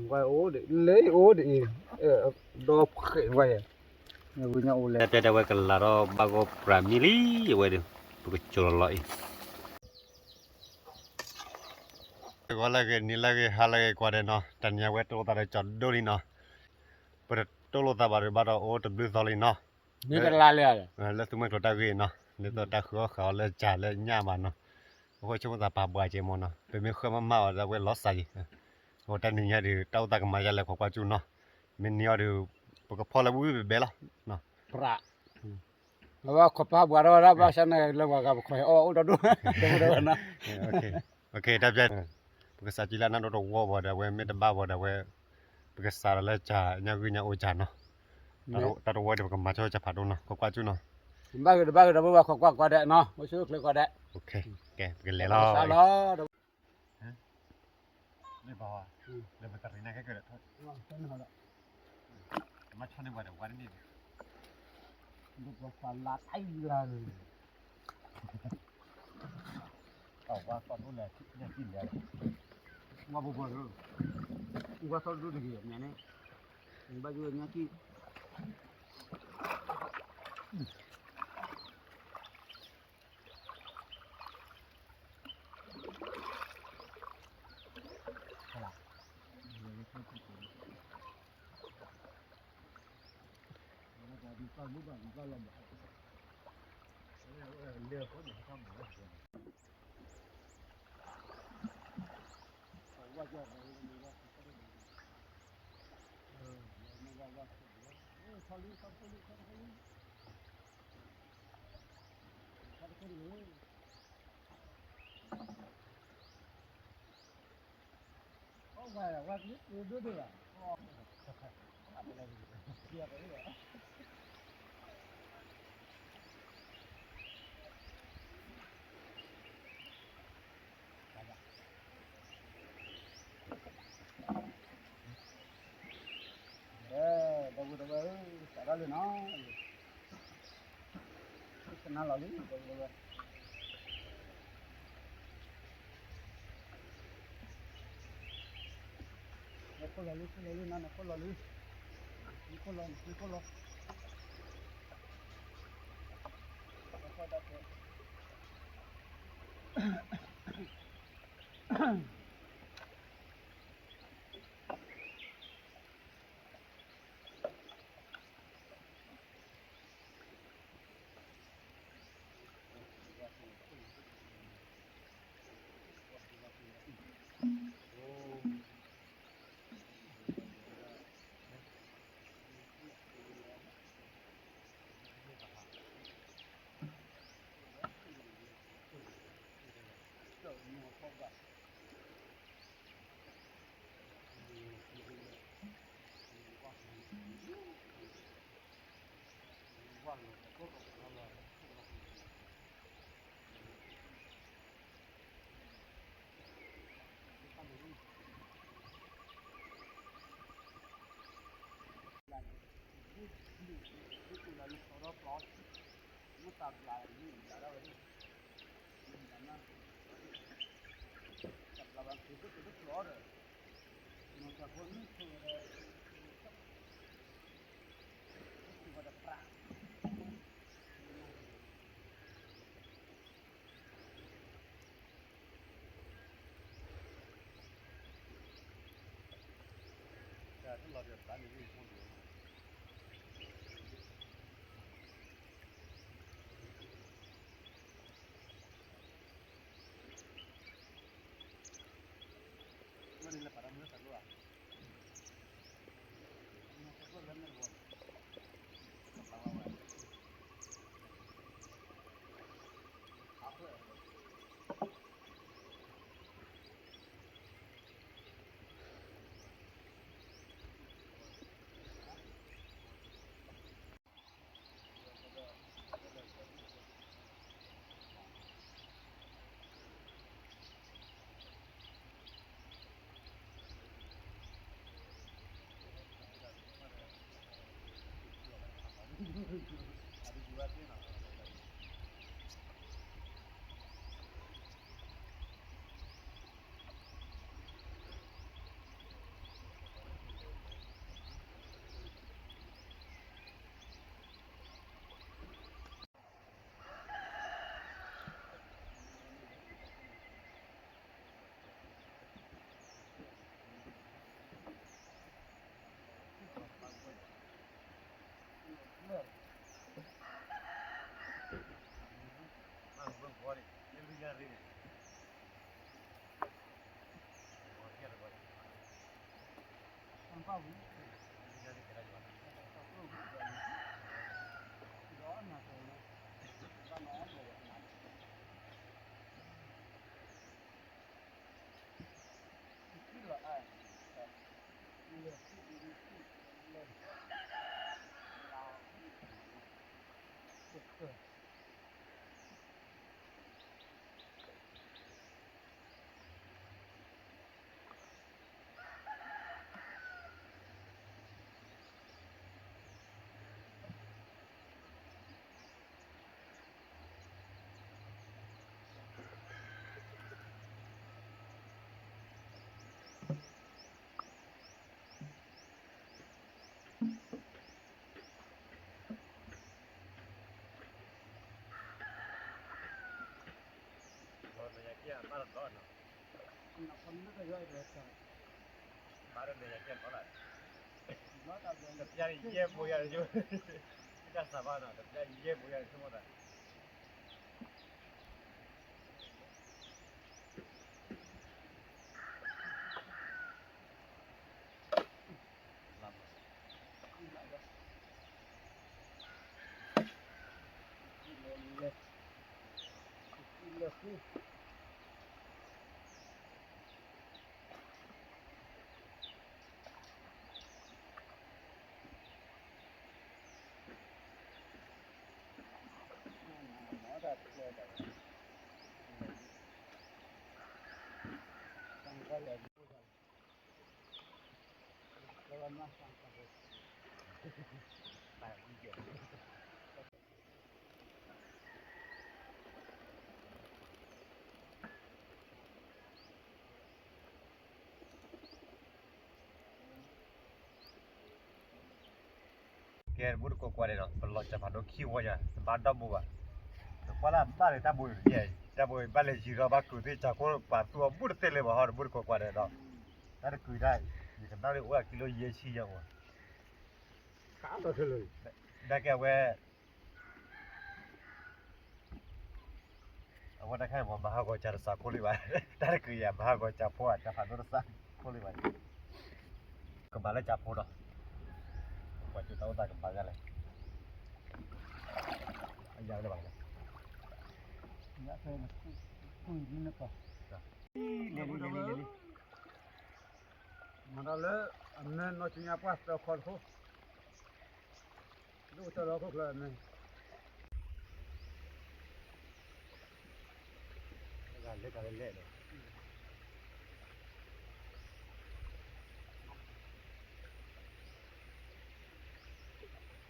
ဝဲအိၣ်ဒ် လၢအိၣ်ဒ်အံၤ, ဒီဖှဲးဝဲ, ဝဲညါအိၣ်လဲၣ်, တဲတဲဝဲကလၤထီၣ်ဘၣ်ဂီၢ်ပြးမံလံ, အဝဲဒီး ပကစိာ်လီၤလီၤအံၤ, ဂီၤလၢဂ့ၤ နံၤလၢဂ့ၤ ဟါလၢဂ့ၤ ကွၢ်ဒဲးနီၤ, တနံၤအံၤဝဲတိၢ်လိာ်သးဒီးကၠီၤဒိၣ်လံနီၤ, ပတတိၢ်လိာ်သးဘၣ်ဒီးဘၣ်ဒီးအိၣ်တဘျုးသီလံနီၤ, မ့ၢ်တလါလၢ လၢသူမှဲကျိၤတၢ်ဂ့ၢ်နီၤ, လၢတၢ်ဃုအီၣ်ဃုအီလၢကၢ်လၢညၣ်ဘၣ်နီၤ, အဃိဆိကမိၣ်သးပာ်ဘှးက့ၤမ့ၢ်နီၤ, ပမ့ၢ်ဃၢမၤမၤအီၤဒၣ်ဝဲလီၤစၢ်က့ၤ, အဃိတနံၤညါဒီး တၢ်အိၣ်သးကမၤယါလဲၣ် ခိးကွၢ်ကၠူၣ်နီၤ, မ့ၢ်နံၤအီၤဒီး ပကဖီၣ်လၢဝံၣ်ဝံၣ်ဘဲဘဲလီၤ, ပြး အဝဲခိးပာ်ဘှးထီၣ်ဝဲဒၣ် ဘၣ်ဆၣ်န့ၣ် လၢပှၤဂၤပခိးဟဲအီၣ်အိၣ်ဒီဒူၣ် တၢ်ပျဲ ပကစးကံလၢနၢ်ဒိၣ်တဝီဘၣ်ဒီး အဝဲမ့ၢ်တဘၣ်ဘၣ်ဒီး အဝဲ ပကစးဒီးလၢကၢ်ညၣ်ဂုၢ်ညၣ်အိၣ်ကၢ်နီၤ, တၢ်တဝီဒီးပကမၤဆိကၢ်ဖးဒိၣ်နီၤ ခိးကွၢ်ကၠူၣ်နီၤ, ဘၣ်ဂ့ၤတဘၣ်ဂ့ၤဒီး ပဘၣ်ခိးကွၢ်ကွၢ်ဒဲးနီၤ အိၣ်ဆူၣ်အိၣ်ချ့ကွၢ်ဒဲး, ကဲ ပကလဲၤလီၤ လၢပှၤ လၢပတရံးန့ၣ်ကဲကဲဒီးထီၣ်, မၤဆီန့ၢ်ပှၤဒီးဝါတန့ၢ်ဒီး, ပှၤဖးလါတၢ်လါန့ၣ်, အဝါသီဒိၣ်လဲၣ် ညၣ်ကံၢ်လဲၣ်, ဝါဘိဘိဒီး, ဝါသီဒိၣ်တဂ့ၤ ညါန့ၣ်, ဘၣ်ယိၣ်ညၣ်ကံၢ် ဒီပုၢ်ဒီဝဲၢ်ဧၢ, စးထီၣ်လံနီၤ, ကနၣ်လီၤလံ ဒီပုၢ်ဒီဝဲၢ်, နခိၣ်လီၤလံ ခိၣ်လီၤလံနီၤ, နခိၣ်လီၤလံ, နခိၣ်လီၤ နခိၣ်လီၤ, နခိၣ်ဒၣ်ကဲ တပျၢ်ယဲၢ်ဘိယၤတဆိကမိၣ်သး ကဲ တဘိတကိးကွၢ်န့ၣ်ဒီး ပလီၤစၢၤဖးဒိၣ်ခံဝီညါ တဘၣ်ဒီဘိဘၣ်. နကွၢ်လၢအဘၣ်လၢတၢ်ဘိယဲၢ် တၢ်ဘိဘၣ်လဲၤယံၤဒီးဘၣ်ကုာ်သ့ၣ် ကၠီၤခိၣ်ပာ်သူအဘူၣ်တသ့လၢၤဘၣ်ဟီ တဘိတကိးကွၢ်န့ၣ်ဒီး တၢ်တကုာ်တၢ် ယကနၣ်လၢအိၣ်အကံလိယဲၢ်ဆံညါအိၣ် ဒါကဲဝဲ အဝဲတခါအံၤမ့ၢ်မၤဟးဂီၤစၢၤတစးခိၣ်လံဘၣ်, တၢ်တကုာ်အံၤမၤဟးဂီၤစၢၤဖိအတၢ်ဖးဒိၣ်တစးခိၣ်လံဘၣ်, ကမၤလၢစၢၤဖိဒီး, ပှၤကၠိတၢ်အိၣ်သးကမၤဒ်လဲၣ်, အယၤလၢဘၣ်လဲၣ်, လံလံလံလံလံ မၤဒီးလၢ အမဲနီၢ်ဆူညါပှၢ်သၢခီတခိၣ်, ဒိၣ်ကတၢၢ်လီၤခိၣ်ချၢအမဲ, လၢကလဲၣ်ဒီး လီ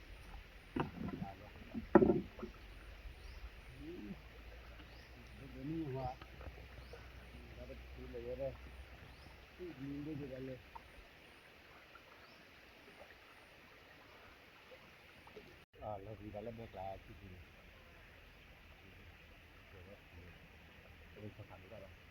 ၤဝံၤဒီးလၢ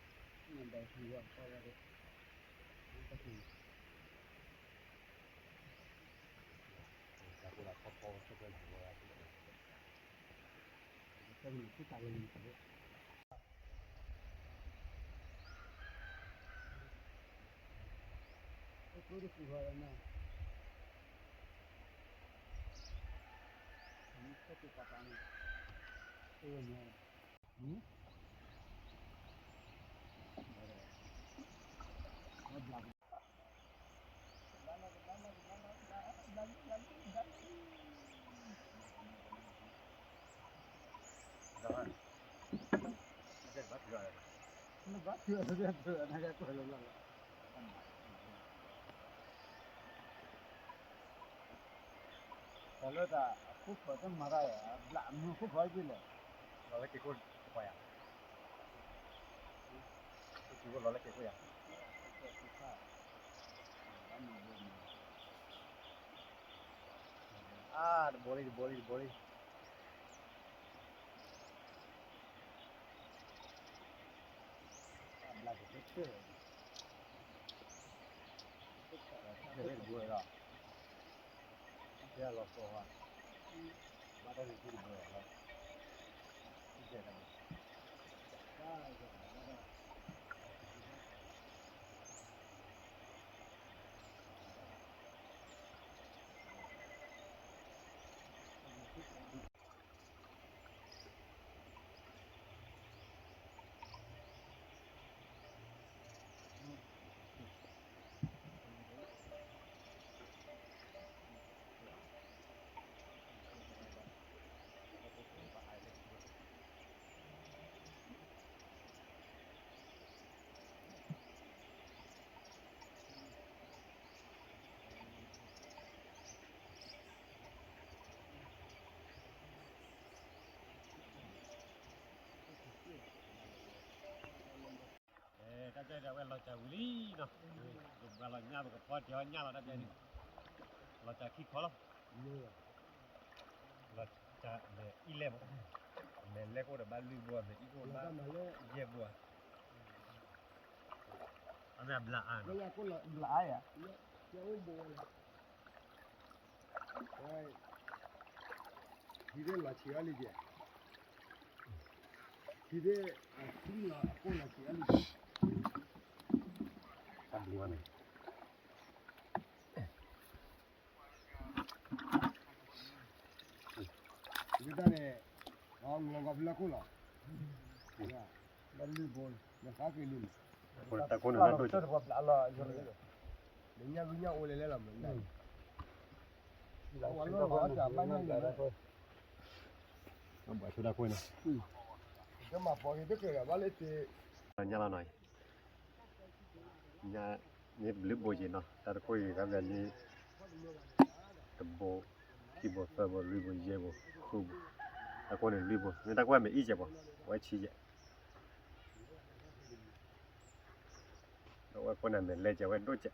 ဘဲကျါခံဆံန့ၣ်, လၢဆၣ်ဖးဒိၣ်တၢ်ဒီး, လၢဆၣ်ဖိကၠိသ့ၣ်လၢၤဘၣ်, လၢလီၤသး တၢ်လၢတၢ် အခိၣ်ဖျိးတမၤတၢ်ယၤ အဘျးမုၢ်ခိၣ်ဖျိးဘံၣ်လဲၣ်, လီၤလၢက့ၤခိၣ်တပှၤယၤ, လီၤလၢက့ၤခိၣ်ယၤ, လီၤလၢက့ၤခိၣ်ယၤ, လီၤလၢက့ၤခိၣ်ယၤ, အါ တဘိလံ တဘိလံ တဘိလံ. အဘျါကတၢၢ် တဘိလီၤ. ဘၣ်တၢ်န့ၣ်တဘိလီၤ. တၢ်ကဲဒီး အဝဲလီၤစှၤဝံၤလံနီၤ, ပှၤလီၤညၣ် ပကဖီတ့ၢ်အီၣ်ညၣ်လီၤ တၢ်ကဲန့ၣ်, လီၤစှၤခံခီလီၤ, လီၤစှၤမဲာ်အံၣ်လဲၢ်မး, မဲာ်လဲၢ်ကအိၣ်ဒီးဘၣ်လွံၢ်ဘိ မဲာ်အံၣ်ကအိၣ်ဘၣ်ယဲၢ်ဘိ, အမ့ၢ်ဘျးအါ, ဘျးအါယၤ, ထံသ့ၣ်လီၤဆံးအါလံကဲ, ထံသ့ၣ်အသွံၣ်လီၤအကိၢ်လီၤဆံးအါလံကဲ, တၢ်ဘျုးဘၣ်န့ၣ် မ့ၢ်တၢ်န့ၣ်, လီၤကီၢ်ဖဲလၢခိၣ်လီၤ, လၢလွံၢ်ဘိ, လၢသးက့ၤလွံၢ်, တၢ်ခိၣ်န့ၣ်တၢ်ဒိၣ်ကဲ, လၢညၣ်ဂုၢ်ညၣ်အိၣ်လဲၤလဲၤလီၤမး, ဝဲလီၤလီၤတၢ်ဘၣ်ညၣ်န့ၣ်, ဘၣ်ဆိတၢ်ခိၣ်န့ၣ်, ကမၤပိာ်က့ၤတကဲဘၣ်လၢတ့, ညၣ်လီၤနီၤ, ညၣ်န့ၣ်တဘျုးဘိက့ၤနီၤ, တၢ်တခိၣ်အံၤ ကဘျီန့ၣ် တဘိ, ခံဘိ, သၢဘိ, လွံၢ်ဘိ, ယဲၢ်ဘိ, ဃုဘိ, တၢ်ခိၣ်န့ၣ်လွံၢ်ဘိ, မ့ၢ်တၢ်ခိၣ်အမဲာ်အံၣ်ကဲပှၤ, အဝဲဆံးကဲ, ဒီးအဝဲခိၣ်န့ၣ်မဲာ်လဲၢ်ကဲ အဝဲဒိၣ်ကဲ.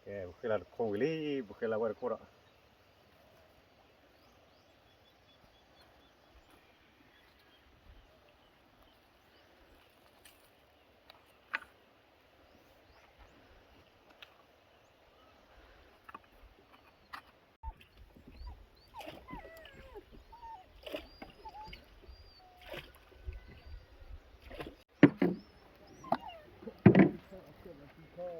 ကဲ ပဃ့လီၤတခိၣ်ဝံၤလံ, ပဃ့လီၤဝဲတခိၣ်ဒီး ပဒီပုၢ်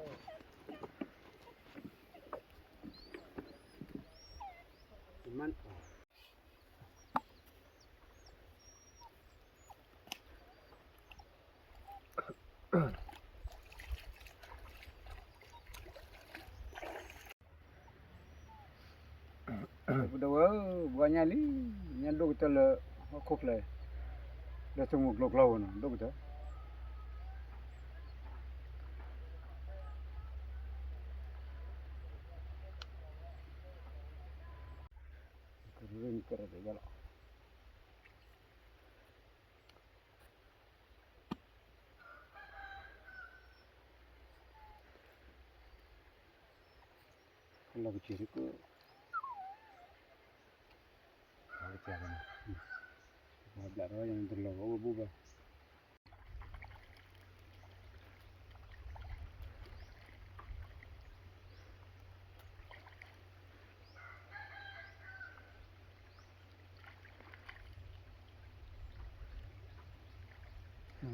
ဝဲၢ်ဧၢ, ပှၤညၣ်လံ, ညၣ်ဒိၣ်ကတၢၢ်လၢဟီၣ်ခိၣ်ချၢ, ဒီးဆိမိၣ်ကျိၤကျီဝဲနီၤ ဒိၣ်ကတၢၢ်. လီၤကစၢၢ်တကၢၢ်, လီၤကစၢၢ်, ဘျးထီၣ်ယၤန့ၣ်တလီၤဘၣ်အိၣ်ဘၣ်.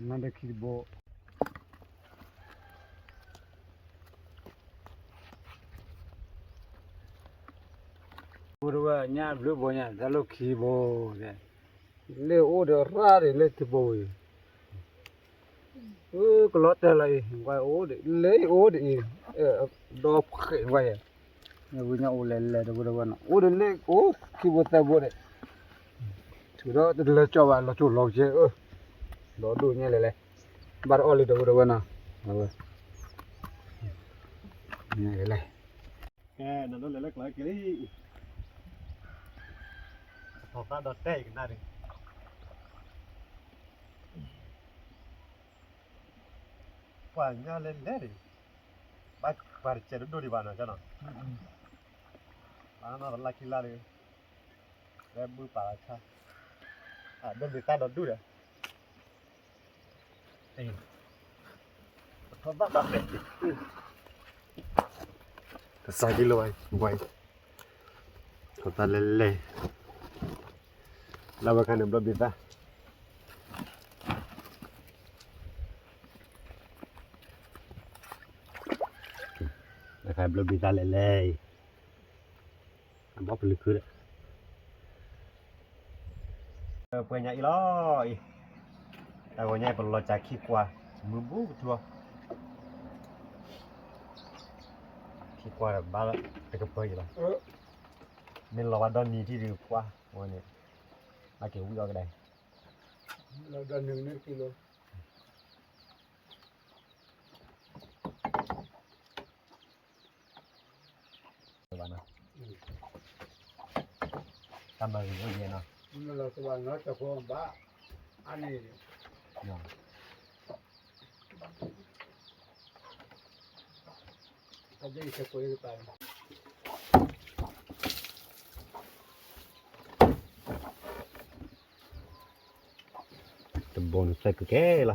နဒီးခံတဘိ ပဝဲညါဘျုးဘိညါ တၢ်လိၣ်ခံဘိ, လၢအိၣ်ဒီးရၣ်ဒီးလၢထံဘိဝံၤ, ကလီၤတဲာ်လီၤအံၤ ဝဲအိၣ်ဒီး လၢအိၣ်ဒီးအံၤ, ဒီဖှဲးဝဲယဲ, ဝဲညါအိၣ်လဲၤလဲၤတဝဲတဝဲနီၤ အိၣ်ဒီးလၢအိၣ်ခံဘိသၢဘိဒီး, ထုးဒီးတလၢကၠီဘၣ် လီၤကၠိလီၤကဲ, ဒီးဒိၣ်ညါလဲၤလဲၤ, ဘၣ်တအီၣ်လၢတဝဲတဝဲနီၤ, ဝဲ လဲၤလဲၤ ကဲ နဒိးလဲၤလၢကျါက့ၤလံ, ထီၣ်သါဒီးတဲအံၤကနၣ်ဒံး, ပှၤညါလဲၤလဲၤဒံး, ဘၣ်ပှၤတစဲးတဒိၣ်ဒံးဘၣ်နီၤ ကနီၤ, ဘၣ်နီၤတလါခံလါဒံး, လဲၤဘုပာ်လီၤဆါ, အဒိးဘ့ၣ်သါဒီးဒူၣ်ဒီး ကစၢ်က့လိာ်ဝဲ, ထီၣ်သါလဲၤလဲၤ, လၢဝဲခါန့ၣ်ဘျီဘ့ၣ်သါ, လၢခါဘျီဘ့ၣ်သါလဲၤလဲၤအံၤ အဘီပလုာ်ခုဒီး, ပှဲၤညါအံၤလီၤအံၤ, တၢ်ဂီၤညါအံၤပလီၤစှၤခံကွၢ်, မုၢ်ဘူးကထူအီၤ, ခံကွၢ်ဒီးဘၣ်လၢတကပၢၤယံၤလီၤ, မ့ၢ်လီၤဘၣ်ဒီနံၤထံၣ်ဒံးကွၢ်, အဝဲန့ၣ်, အက့ၤဝံအီၤကဒါအံၤ ဘၣ်နီၤ, တၢ်မၤဂ့ၤအိၣ်ယဲနီၤ, မ့ၢ်လီၤသဘၣ်နီၤ တၢ်ဖိဘၣ်, အါန့ၢ်, တၢ်ဘျဲၣ်ယဲၢ်ကွဲးတပၤ, တဘိန့ၣ်သၢကကဲလီၤ.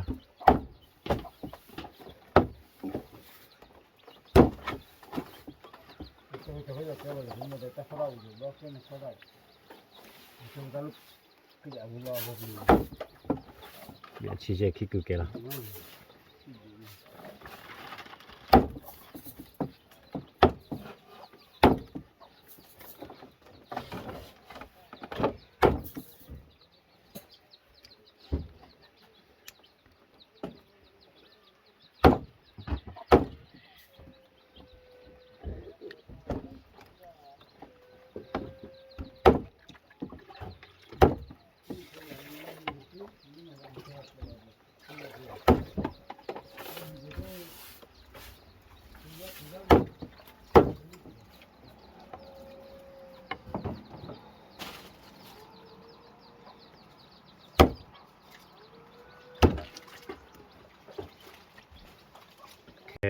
ဆံယဲၢ်ခံကကဲလီၤ.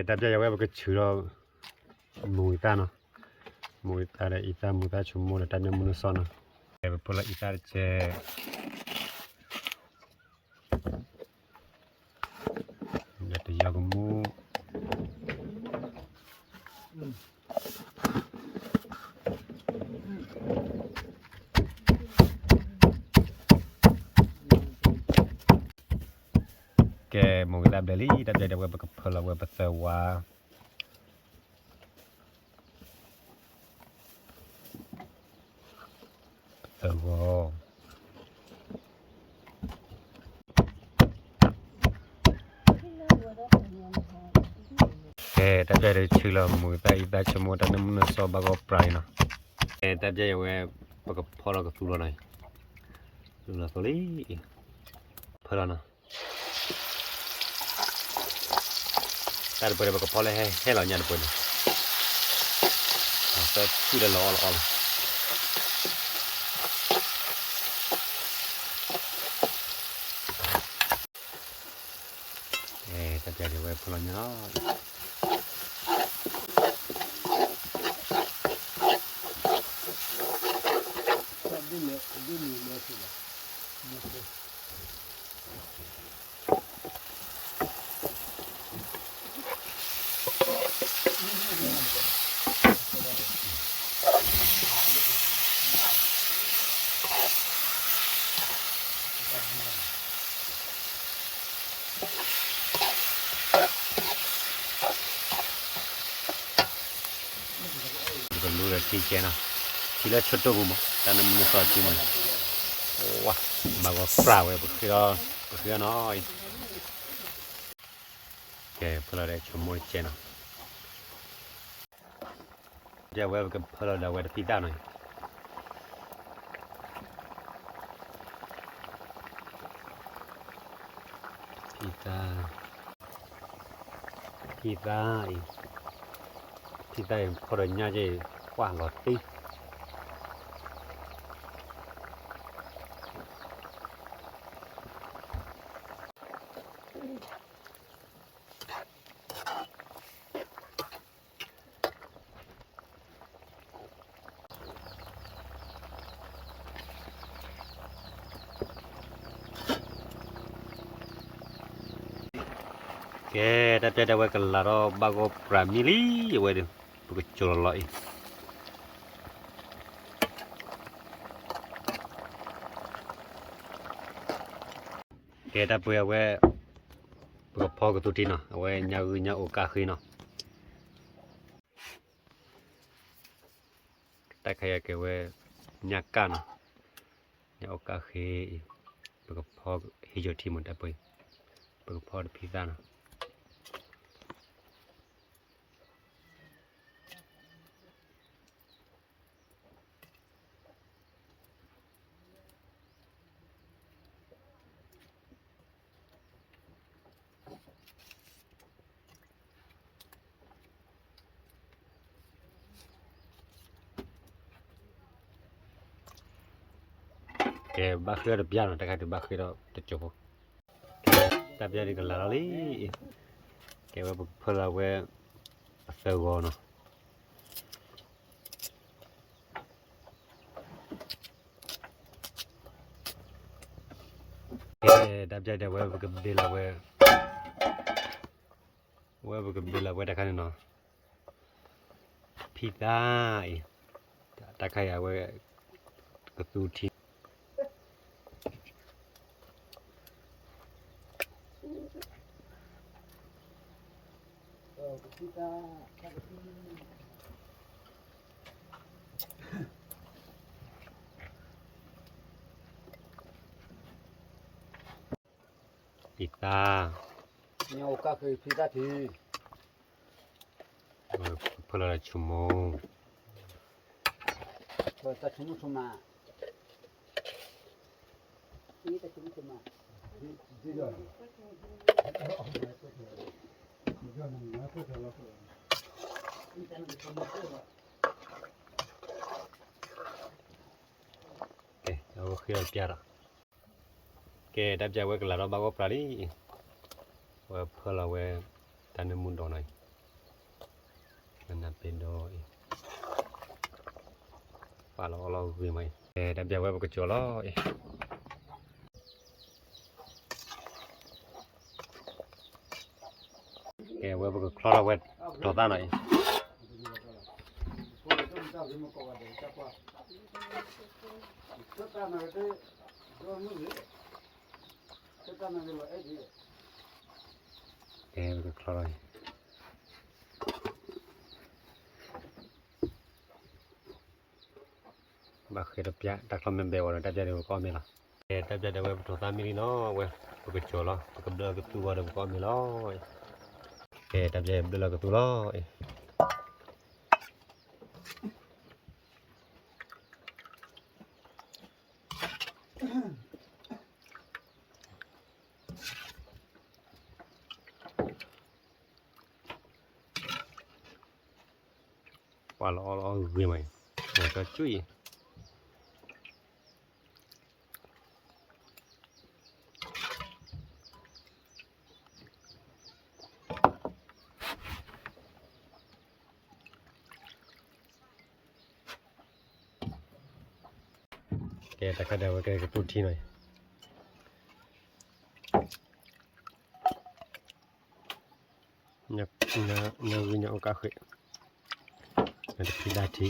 တၢ်ပျဲယဝဲပကဆူၣ်လီၤ မုၢ်ဝံၤသၣ်နီၤ, မုၢ်ဝံၤသၣ်ဒီးအံသၣ်မုၢ်သၣ်ဆိကမိၣ်ဒီးတၢ်နၢမူနၢဆှီနီၤ, ပဖီလီၤအံသၣ်တစဲး ဒီးတယီကမူၣ် ကဲ မုၢ်ဝံၤသၣ်ဘျဲလံ တၢ်ပျဲဒၣ်ဝဲပကဖၢလီၤဝဲပသၢဝါ ပသၢဂီၤ ကဲ တၢ်ပျဲဒၣ်ဆူလီၤ မုၢ်ဝံၤသၣ်အံသၣ်ဆိကမိၣ်တၢ်နၢမူနၢဆှီဘၣ်ဂီၢ်ပြးအံၤနီၤ, ကဲ တၢ်ပျဲယဝဲ ပကဖီလီၤကသူလီၤနီၤ, သူလီၤသိလံ ဖၢလီၤနီၤ, တၢ်တပှဲၤဒီးပကဖီလၢဟဲဟဲလီၤညါတပှဲၤန့ၣ်, သၢခုဒီးလီၤအီၣ်လီၤအီၣ်လီၤ. တၢ်ပျဲဒၣ်ဝဲဖီလီၤညါလီၤ. ဝဲထံကဲနီၤ, ထံလၢဆိတိၢ်ပူၤမး တၢ်နၢမူနသီထံမး, ဝါ, ဘၣ်ဂီၤပြၢ်ဝဲ ပဃ့အီၤ, ပဃ့အီၤနီၤအံၤ, ကဲ ဖၢလီၤဒီးဆိကမိၣ်ကဲနီၤ, ဒ်ဝဲပကဖၢလီၤဒီးဝဲတဖံသၣ်နီၤအံၤ ဖံသၣ်, ဖံသၣ်အံၤ, ဖံသၣ်အံၤ ဖီၣ်ဒီးညၣ်က့ၤ ကွၢ်လီၤတံၢ် ကဲ တၢ်ပျဲဒၣ်ဝဲကလၤထီၣ်ဘၣ်ဂီၢ်ပြးမံလံ အဝဲဒီး ပကစိာ်လီၤလီၤအံၤ ကဲ တၢ်ပှဲၤအဝဲ ပကဖီကသူထံနီၤ အဝဲညၣ်ဂုၢ်ညၣ်အိၣ်ကၣ်ဃ့နီၤ တၢ်ခါအံၤကဲဝဲ ညၣ်ကၣ်နီၤ ညၣ်အိၣ်ကၣ်ဃ့အံၤ ပကဖီဟံးယိာ်ထံမးတၢ်ပှဲၤ ပကဖီတဖံသၣ်နီၤ ကဲ ဘၣ်ဃ့အီၤတပျၢ်နီၤ တၢ်ခါဒုးဘၣ်ဃ့ဒီးတစိၢ်ဖိ ကဲ တၢ်ပျၢ်ဒုးကလၤလီၤလံ ကဲဝဲပကဖၢလီၤဝဲ အသၢဂီၤနီၤ ကဲ တၢ်ပျၢ်ဒၣ်ဝဲပကဘ့ၣ်လီၤဝဲ ဝဲပကဘ့ၣ်လီၤဝဲတၢ်ခါန့ၣ်နီၤ ဖံသၣ်အံၤ တၢ်ခါအံၤအဝဲ ကသူထံ ဖံသၣ် ညၣ်အိၣ်ကၣ်ဃ့ဖံသၣ်ထံ ဖၢလီၤတၢ်ဆိကမိၣ် တၢ်ဆိကမိၣ်ဆိကမး တၢ်ဆိကမိၣ်ဆိကမး ကဲ အဝဲဃ့အီၤပျၢ်ဒီး ကဲ တၢ်ပျၢ်ဝဲကလၤထီၣ်ဘၣ်ဂီၢ်ပြးလံ ဝဲဖၢလီၤဝဲ တၢ်နၢမူဒီးနီၤအံၤ နနၢ်ပ့ၤဒီးအံၤ ပာ်လီၤအီလီၤဂ့ၤမးအံၤ ကဲ တၢ်ပျၢ်ဝဲပကစိာ်လီၤအံၤ ကဲ ဝဲပကချီထီၣ်ဝဲ ပတီၤသၣ်နီၤအံၤ ကဲ ပကချီထီၣ်အံၤ ဘၣ်ဃ့ဒီးပျၢ် တၢ်ချီမ့ၢ်ဘဲဝဲဒီး တၢ်ပျၢ်ဒုးပကအီၣ်မ့ၤလီၤ ကဲ တၢ်ပျၢ်ဒၣ်ဝဲပတီၤသၣ်မံလံနီၤ ဝဲ ပကစိာ်လီၤ ပကဘျၢကသူဝဲဒီးပကအီၣ်မ့ၤလီၤ ကဲ တၢ်ပျၢ်ဘျၢလီၤကသူလီၤ ပာ်လီၤအီလီၤဂ့ၤမးအံၤ ဝဲကီကွံာ်အံၤ ကဲ တၢ်ခါဒၣ်ဝဲကဲကသူထံနီၤ ညၣ်ဂုၢ်ညၣ်အိၣ်ကၣ်ဃ့ တဖံသၣ်ထံ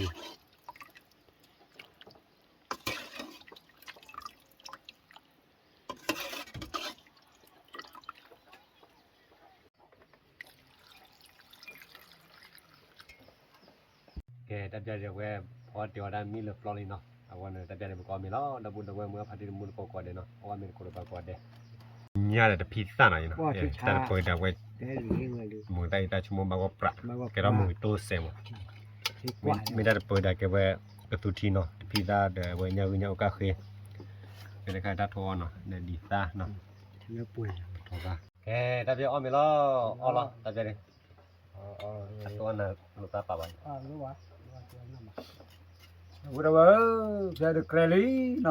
ကဲ ကဲ တၢ်ပျၢ်ဒီးဝဲ ဖီတ့ၢ်အီၤဒၣ်မံလၢပျီလံနီၤ, အဝဲန့ၣ် တၢ်ပျၢ်ဒီးပကအီၣ်မ့ၤလီၤ, ဒီပုၢ်ဒီဝဲၢ်မုၢ်အဖါတံၢ်တမူတကိးကိးဂၤဒဲးနီၤ, အီၣ်မ့ၤတကိးဒီးပှၤကိးဂၤဒဲး, ညၣ်ဒီးတဖံးသၣ်နီၤ, တၢ်တပၢၤဒၣ်ဝဲ မုာ်သၣ်အံၤတၢ်ဆိကမိၣ်ဘၣ်ဂီၢ်ပြး, ကဲထီၣ်မုာ်တိစဲးမး, မ့ၢ်တၢ်တပၢၤဒၣ်ကဲဝဲ ကသူထံနီၤ, တဖံးသၣ်ဒီးဝဲညၣ်ဂုၢ်ညၣ်အိၣ်ကၣ်ဃ့, ဖဲတခါတၢ်ထိအီၣ်နီၤ ဒီးဒံးသၣ်နီၤ, ကဲ တၢ်ပျၢ်အီၣ်မ့ၤလီၤ, အီၣ်လီၤ တၢ်ပျၢ်န့ၣ် အတိၢ်အနၢ်လိာ်သးပာ်ဘၣ်, ဝဲဒၣ်ဝဲ, ဖဲတကြဲးလံနီၤ,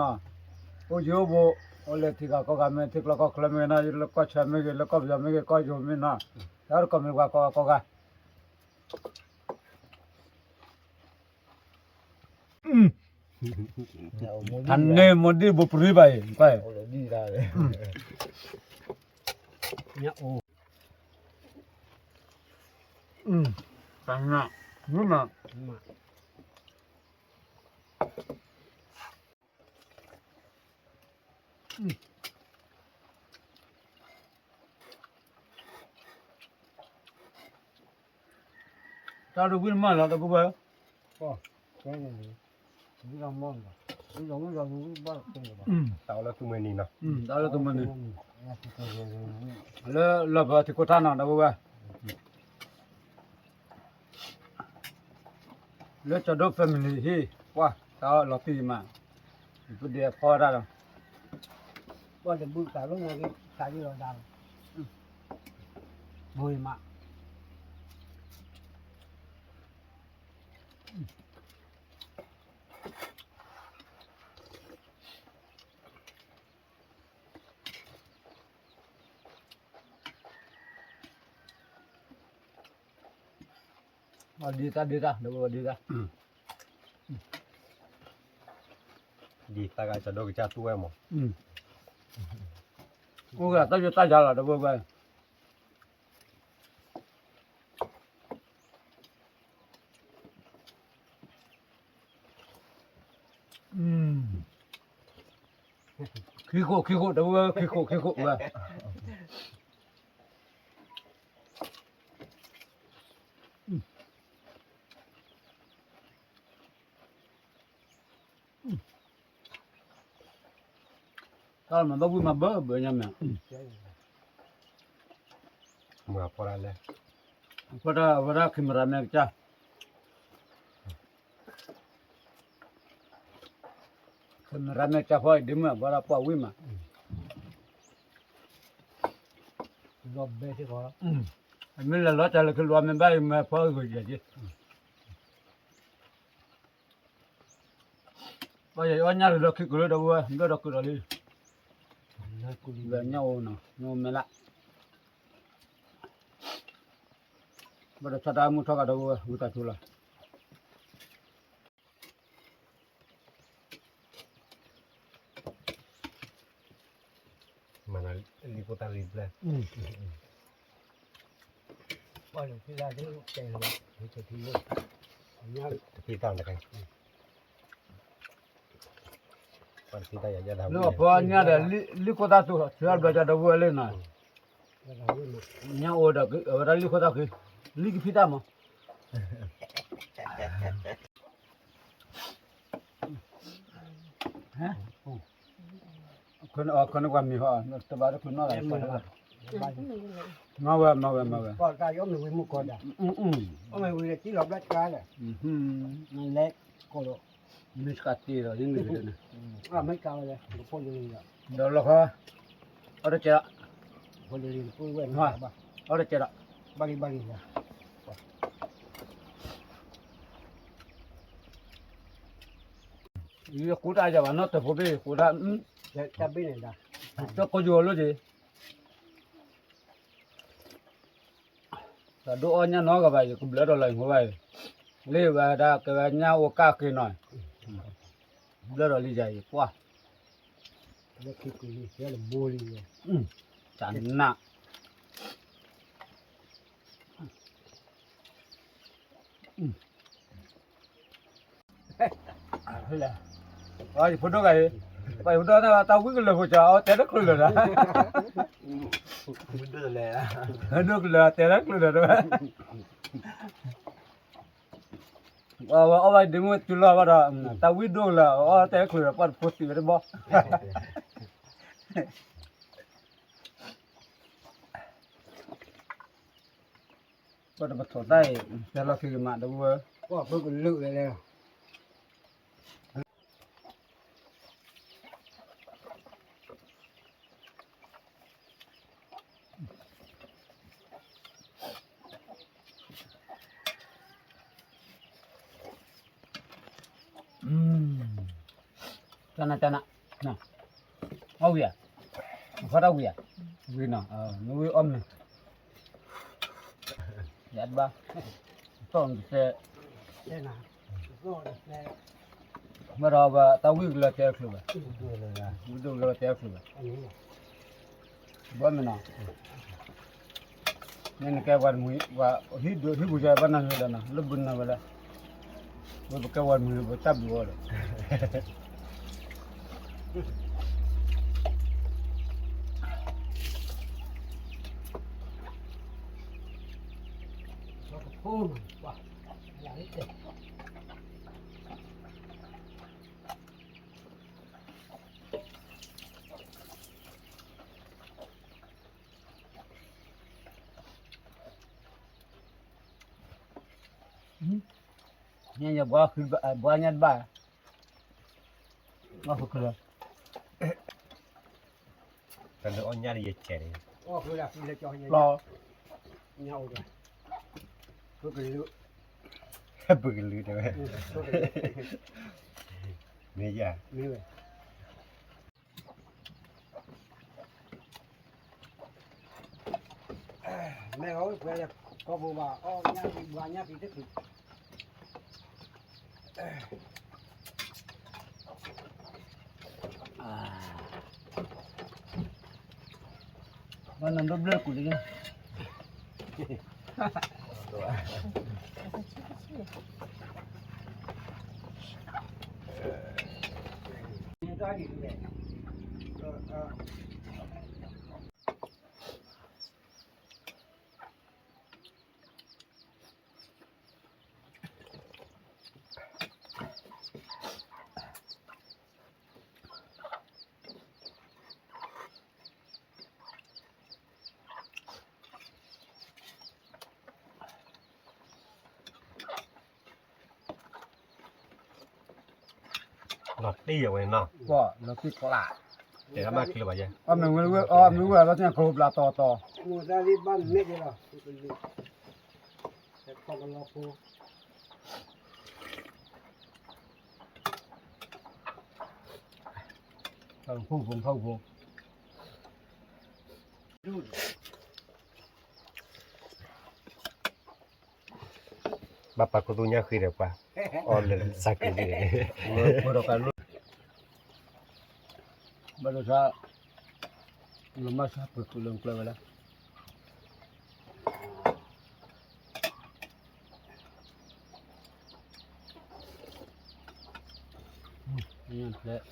အိၣ်ယိၤအိၣ်ဘိ, အိၣ်လၢထံဂၤကီၢ်ဂၤမ့ၢ်ဂ့ၤ, ထံကျီကီၢ်ချၢမ့ၢ်ဂ့ၤနီၤ, လၢကီၢ်ဆၢမ့ၢ်ဂ့ၤ, လၢကီၢ်ပယီၤမ့ၢ်ဂ့ၤ, ကီၢ်ယိၤမ့ၢ်နီၤ, တၢ်တကိးမ့ၢ်ပှၤကိးဂၤကိးဂၤ ဖးန့ၢ်မိၢ်ဒံၣ်ဘိပရံဘၣ်အံၤ, တၢ်နး, မ့ၢ်မး, တၢ်တဝံၣ်မးလီၤ တၢ်ပုၢ်ဝဲၢ်, တၢ်လၢသူမွဲနံၤနီၤ, တၢ်လၢသူမွဲနံၤ, လၢလီၢ်ပထံးခိၣ်ထါနီၤ တၢ်ပုၢ်ဝဲၢ် လၢကၠီဒိၣ် family ဟံၣ်, ပှၤတၢ်အီၣ်လီၤတံၢ်မး, ပဒဲဖီတၢ်ဒီး, ပှၤတဘုသးလိၣ်မးက့ၤ သးယံာ်လီၤဒၣ်, ဘိအံၤမး ဒ်တၢ်ဒ်တၢ် ဒ်တၢ်, ဒ်တၢ်ကစီၤဒိၣ်ကစၢ်သူဝဲမး, အိၣ်ဂၤတၢ်ယိတၢ်ယၤလီၤ တဝဲဝဲ ခံခိၣ် ခံခိၣ် တဝဲ ခံခိၣ် ခံခိၣ်ဝဲ, တၢ်မၤဘၣ်ဝံၣ်မၤဘၢဘၢညါမး, မၤဖီတၢ်လဲၣ်, ဖီတၢ်ဝဲဒၣ် camera man ကစၢ် camera man ကစၢ်ဖီအံၤ ဒ့မုၣ်အဘၣ်တၢ်ပှၢ်ဝံၣ်မး, လီၤဘဲစ့ၢ်ကီး, အမ့ၢ်လဲၤလီၤတၢ်လၢခံလီၤ မ့ၢ်ဘၣ်အံၤမ့ၢ်ဖီဂ့ၤယဲၢ်က့ၤ ပှၤယဲၢ်အီၣ်ညၣ်လၢခံကလၢဒီပုၢ်ဝဲၢ် ဒိၣ်ဒီးကုးဒီးလံ, လၢညၣ်အိၣ်နီၤ ညၣ်အိၣ်မဲာ်လၢ်, ဘၣ်ဒီးဆီတၢ်မုၢ်ထီၣ်ကဒီပုၢ်ဝဲၢ် ဝံသးစူၤလီၤ. မၤနၤလံၣ်ဖိသၣ်ဂ့ၤဘျဲၣ်, တဖံးတၢ်တခါ, လၢအဖီညါဒီး လံၣ်ဖိသၣ်သူ ဆၢဘျီကဒီပုၢ်ဝဲၢ်လံနီၤ, ညၣ်အိၣ်ဒီး အဝဲဒၣ်လံၣ်ဖိသၣ်ဃံ, လံၣ်ကဖံးတၢ်မး ခီန့ၣ်ပှၤမံၤဟီ တဘၣ်တခုနီၢ်ဂၤ, မၤဝဲ မၤဝဲ မၤဝဲ, မ့ၢ်စကတ့ဒီး ယမ့ၢ်ကတ့န့ၣ်, ဒီးလီၤခီ, အီၣ်တကဲးလီၤ, အီၣ်တကဲးလီၤ, ဘၣ်လံ ဘၣ်လံ ယကူတၢ်ယၤဘၣ်နီၢ်တဖိဘ့ၣ် ကူတၢ်, တၢ်ကိယိၤလိၣ်က့ၤ, တၢ်ဒိၣ်အီၣ်ညၣ်နီတဂၤဘၣ် ယကဘျၢထီၣ်လီၤအံၤဘၣ်, လၢဝဲဒၣ်ကဝဲညၣ်အိၣ်ကၣ်က့ၤနီၤ, ဘျၢထီၣ်လံယၤအံၤ ပှၢ်, တၢ်နး ယဖိဒိၣ်ဂၤအံၤ, ပှၤယဖိဒိၣ်န့ၣ် တၢ်ဝံၣ်ကလၢာ်ဖိစၢ် အီၣ်တဲတချုးလၢၤဒီး, ဒိၣ်ကလၢာ် တဲတချုးလၢၤဒီး, ဝဲအီၣ်ဘၣ်ဒ့မုၣ်တုၤလီၤဘၣ်ဒီး တၢ်ဝံၣ်ဒိၣ်လၢအီၣ်တဲချုးဒီးပှၢ်တဖိသံဝဲတဘီ ပှၢ်တပထီၣ်တၢ်အံၤ တဲလီၤခံကမးတဝဲ ပှၢ်ဖိကလုာ်လဲၣ်လဲၣ် တနၤတနၤ အီၣ်ဝံၤဧါ အဖီတၢ်ဝံၤဧါ ဝံၤနီၤ နဝံၤအီၣ်မ့ၤ ယဘၣ် သီၣ်နတသဲ မ့ၢ်ဒီးဝဲတၢ်ဝံၣ်ကလၢတဲချုးဘၣ် ဝံၣ်ဒိၣ်ကလၢတဲချုးဘၣ် ဘီမ့ၢ်နီၤ မ့ၢ်နကဲဝဲတမုာ် ဝဲဟံၣ်ဒိၣ်ဟံၣ်ပူၤယဲဘၣ်နၤယဲဒီးနီၤ လၢဘုနၤဝဲလၢ ဝဲပကဲဝဲတမုာ်ပတၢ်ဘျုးအီၤဒီး ညါညါဘှါညါတဘၣ် ဘှါဖုကလၢ တၢ်လၢအီၣ်ညၣ်ဒီးယဲၢ်ကဲးန့ၣ် လီၤ ဖုကလုာ် ဖုကလုာ်တဲဝဲ မ့ၢ်ယၤ မ့ၢ်ဝဲ မ့ၢ်အီၣ်ဝဲလၢကီၢ်ပူၤဘၣ် အီၣ်ညၣ်ဖံးဘှါညၣ်ဖံးတချုး ဘၣ်နဒိးဘျၢၣ်ကူးလံ လီၤတံၢ်အဝဲနီၤ လီၤတံၢ်ကျါ တဲတၢ်မၤချံလၢၤဘၣ်ယဲ အမ့ၢ်ဝဲ အမ့ၢ်ဝဲလီၤတံၢ်ခိၣ်ဘျးတီၤတီၤ မိၢ်တၢ်လံဘၣ်မဲာ်က့ၤလီၤ တကလီဖိ ဖုၣ်ဖိဖုၣ်ဖိ ဘၣ်ပာ်ခူသူၣ်ညါဃ့ဒီးပှၤ အီၣ်လၢစၢ်က့ၤလံ ဘၣ်ဒိဆါ လီၤမၢ်ဆါပှ့ၤဃုာ်လၢကျၢၤဝဲလၢ ညၣ်ဖျဲး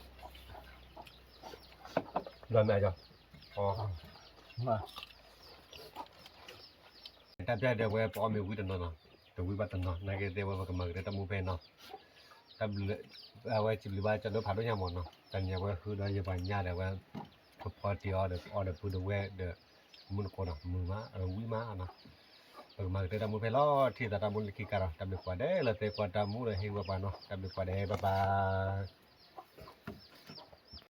လီၤမ့ၢ်အီၤ တၢ်ပျၢ်ဒီးဝဲပအီၣ်မ့ၤဝံတနီၤနီၤ တဝံဘၣ်တနီၤ နာ်က့သ့ၣ်ဝဲပကမၤကတၢၢ်တၢ်မူဖဲနီၤ တၢ်ဘျုး အဝဲစံးဘျုးဘၣ်ကၠီဒိၣ်ဖးဒိၣ်ညါမးနီၤ တၢ်ညါဝဲဃုဒီးယပှၤညါဒီးဝဲ ကဖီတံၢ်အီၤဒီးကအီၣ်ဒီးပုၢ်ဒီးဝဲၢ်ဒီး မုၢ်နကိးနီၤ မုာ်မး အဝံမးနီၤ ပကမၤကတၢၢ်တၢ်မူဖဲလီၤထံသးတၢ်မူလၢခံကါဒီး တၢ်ဘျုးပှၤဒဲးလၢသုကွၢ်တၢ်မူဒီးဟ့ၣ်ဝဲပှၤနီၤ တၢ်ဘျုးပှၤဒဲး bye bye